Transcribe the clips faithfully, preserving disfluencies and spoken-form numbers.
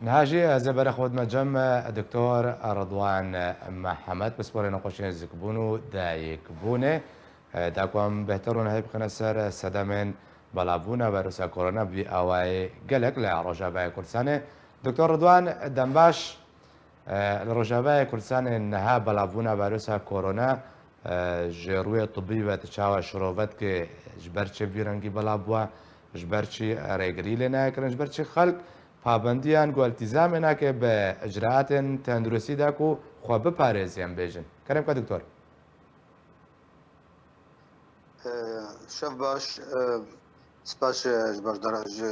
Niha jî ez ê berê xwe bidime cem Doktor Ridwan Mihemed, pisporê nexweşiyên zikbûn û dayikbûnê. Da ku em bêhtir rûnehî bixine ser sedemên belavbûna vîrusa korona bi vî awayî gelek li Rojavayê Kurdistanê. Doktor Ridwan, dem baş. Li Rojavayê Kurdistanê niha belavbûna vîrusa korona, e, ji rûyê tibî ve tu çawa şirove dikî, ji ber çi vî rengî belav bûye, ji ber çi rêgirî lê nayê kirin, ji ber çi xelk pabendiyan ku iltîzamê nake bi icraatên tenduristî de ku xwe biparêzî, em bêjin. Kerem ke doktor. Ee, Şev baş, e, spas, e, ji berdara, ji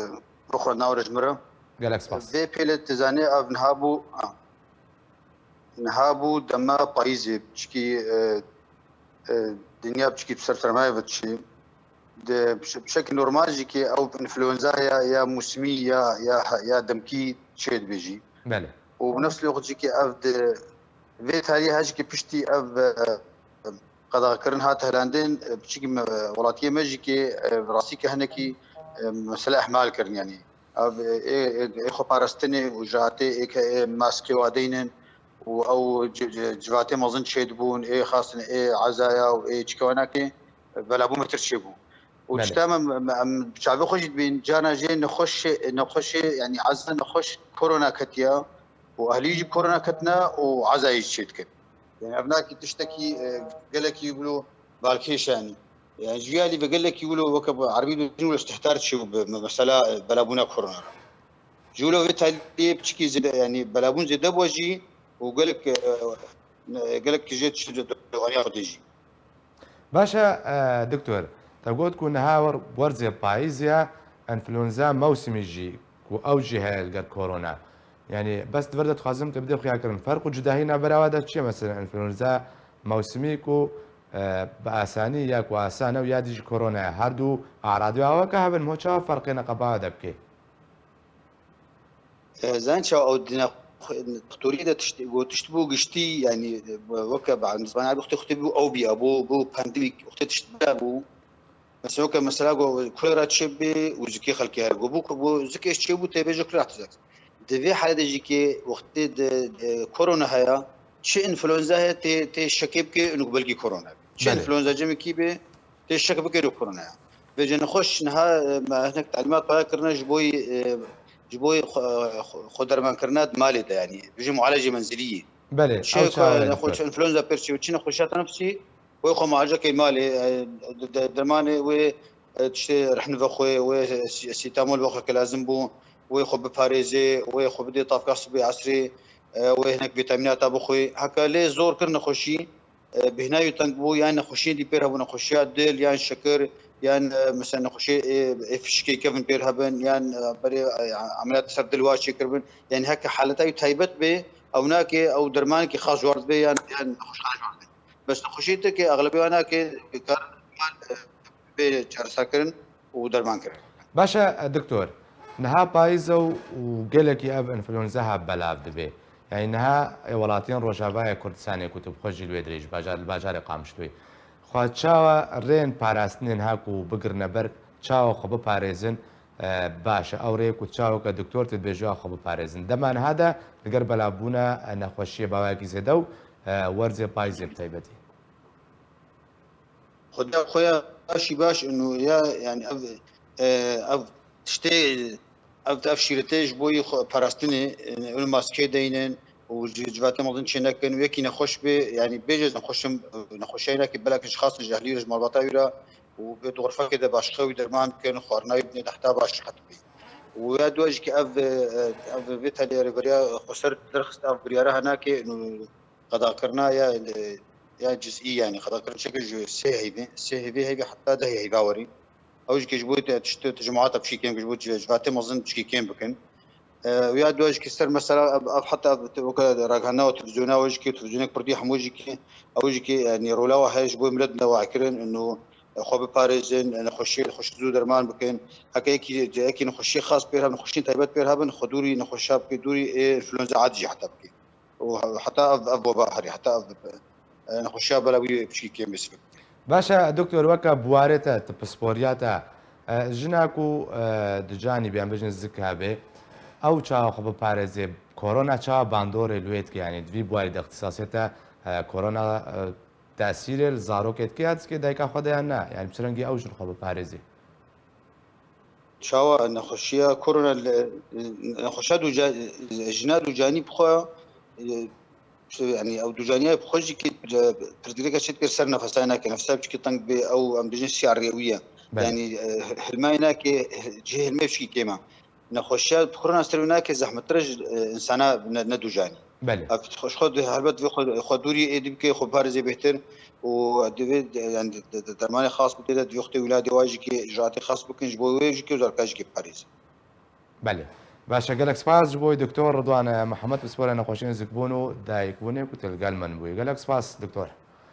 bo xwe navre ji min re. Gelek spas. Vê pêlê tu zanî ev niha bû, a, niha bû dema payîzê, piçikî, e, e, dinya piçikî bi ser sermayê ve diçî. Di, bi şe-, bi şekil normal jî ki ew influenza ya, ya mûsimî ya, ya, ya demkî çê dibe jî. Belê. Û bi nefs lewqt jî ki ev di vê tarî her jî ki piştî ev, e, qedexekirin hat hilandin, e, piçikî me, welatiyê me jî ki, e, rastî ke hinekî, e, mesele ihmal kirin, yanî. Ev, e, ê, ê, ê xweparastinê û jihatê ê ke ê maskê wadeynin û ew ci-, ci-, civatê mezin çêdibûn, ê xastin ê ezaya û ê çikewanakê, e, belavbûn betir çêbû. Û Belê. Tişta me, me, em bi çavê xwe jî dibîn, cana jê nexweşê, nexweşê, yanî eza nexweş korona ketiya û ehlî jî korona ketine û ezayê jî çêdikin. Yani ev nakî tiştekî, e, gelekî wilo balkêş e, yanî. Yani ji vî alî ve gelekî wilo weke bi erebî dibêjin wilo îstihtar çêbû bi me-, mesela, e, belavbûna korona re. Ji wilo vê taliyê piçikî zêde, yani belavbûn zêde bû jî û gelek, e, e, gelek jê tişt dewaniya xwe tê jî. Baş e, e, doktor, te got ku niha wer-, werzê payîzê ye, enfluenza mewsimî jî ku ew jî heye li gel korona. Yanî bes di vir de dixwazim tu bidê xuyakirin. Ferq û cudahî navbera we de çi ye? Mesela enfluenza mewsimî ku, e, bi asanî ya ku asan e û ya dî jî korona ye. Her du e'radê awa ke hebin, mo çawa ferqê neqeba de bike? E, zanî çawa ew di nav doktoriyê de tişt, got tişt bû giştî, yanî, e, weke bi zimana Erebî wextê xwedê bû ew bîya, bû, bû pandemîk, wextê tişt bîya bû. Mesela weke mesela go kolera çêbû û zikê xelkê here. Go bû, go zikê çêbû tê bêje kolera tizek. Di vê halê de jî ki wextê di, di korona heye, çi influenza heye tê, tê şekê bike û belkî korona be. Çi Belê. Influenza cemekî be, tê şek bike û korona ye. Vêce nexweş niha, e, me hinek talîmat paya kirine ji bo, e, ji bo xwe, xwe, xwe dermankirina di malê de, yanî. Bijî mualece menzilî. Belê, Çi ew çawa ye, nexweş doktor? Influenza pêr çi, çi nexweşiya tenefusî, wê xwe mualece key malê, e, de, de, dermanê wê, e, tiştê rehn vexwe, wê si-, sîtamol vexwe ke lazim bû, wê xwe biparêzê, wê xwe bidê tavka sibê esrê, e, wê hinek vîtamînata bixwe. Heke lê zor kir nexweşî, e, bêhna wî teng bû, yan nexweşiyên dî pêr hebû, nexweşiya dil, yan şekir, yan, e, mesela nexweşiyê, e, ê fişikê kevin pêr hebin, yan, e, berê, e, emeliyat ser dil wa çêkiribin. Yanî heke haleta wî taybet bê, ew nake, ew dermanekî xas ji war dibe, yan, yan nexweşxane ji war dibe. Bes nexweşiyê tirkê, exlebê wan nake, kar, e, bê çareserkirin û dermankirin. Baş e, doktor. Niha payîz e û, û gelekî ev enfluenza ha belav dibe. Yanî niha ê welatiyên Rojavayê Kurdistanê ku tu bi xwe jî li wê dirêj bajar, li bajarê Qamişloyê. Xwe çawa rên parastinê niha ku bigirine ber, çawa xwe biparêzin, e, baş e. Ew rê ku çawa ke doktor tu dibêje xwe biparêzin. Dema niha de digel belavbûna, e, nexweşiyê bawayekî zêde û, e, werzê payîzê bi taybetî. Xuda xwe ya şî baş û ya, yani ev, e, ev tiştê, ev, ev şîretê ji bo yî xwe parastinê, e, û maskê deynin û ji, civatê mezin çê nekin û yekî nexweş bê, yani bêje ez nexweş im, nexweşiyê nake belek ji xas ji ehlî re ji malbata wî re û bê di xurfekê de başqe wî derman bikin, xwarina wî bidin heta baş rehet bê. Û ya dua jî ki ev, e, ev vê telê rêveriya xweser derxist ev biryara henake û qedakirina ya, ya cizî, yani qedakirin çeke ji sê heyvê, sê heyvê heyvê heta deh heyva werî. Ew jî ke ji bo te tişt, te cemaata pişkî kêm, ji bo ci-, civatê mezin pişkî kêm bikin. E, û ya dua jî ke ser mesela ev, ev heta ev te weke ragihandina we televîzyona we jî ke televîzyonek pir dî hemû jî ke ew jî ke, yani rola we heye ji bo milet newakirin û xwe biparêzin, nexweşiyê, nexweşî zû derman bikin. Heke yekî, yekî nexweşiyê xas pêr hebin, nexweşiyên taybet pêr hebin, xwe dûrî nexweşa bike, dûrî ê enfluenza adî jî heta bike. û heta ev, ev weba herî, heta ev, e, nexweşiya bela wî piçkî kêm bê sivik. Baş e, doktor, weke biwarê te, tu pisporiya te, e, jina ku, e, di canî bê, em bêjin zik hebê, Ew çawa xwe biparêzê? Korona çawa bandorê li wê dike? Yanî di vî buarî de ixtisasiyê te, e, korona, e, tesîrê li zarokê dike ya dikê dayika xwe de yan ne? Yanî bi çi rengî ew jin xwe biparêzê? Çawa nexweşiya korona li, nexweşiya dûca-, jina dûcanî bi xwe, e, yanî ew dûcaniya bi xwe jî kê, e, pirdîleka çê dikir ser nefesayê nake, nefesayê piçkî teng bê, ew em dibêjin siyarrê wî ye. Belê. Yanî, e, hilmayê nake, cihê hilmê piçkî kêm e. Nexweşiya korona ser wî nake, zehmettir e ji, e, insana ne, nedûcanî. Belê. Ev xwe, xwe di, helbet divê xwe, xwe dûrî ê dibike, xwe parêzê bêhtir û divê, yani, de, de, dermanê xas bidê de, divê xwe tê wî ladê wa jî kê icraatê xas bikin, ji bo wê jî kê zarka jî kê parêz. Belê. Baş e, gelek spas ji bo wê Doktor Ridwan Mihemed, pisporê nexweşiyên zikbûn û dayikbûnê ku tu li gel min bûyî. Gelek spas, Doktor.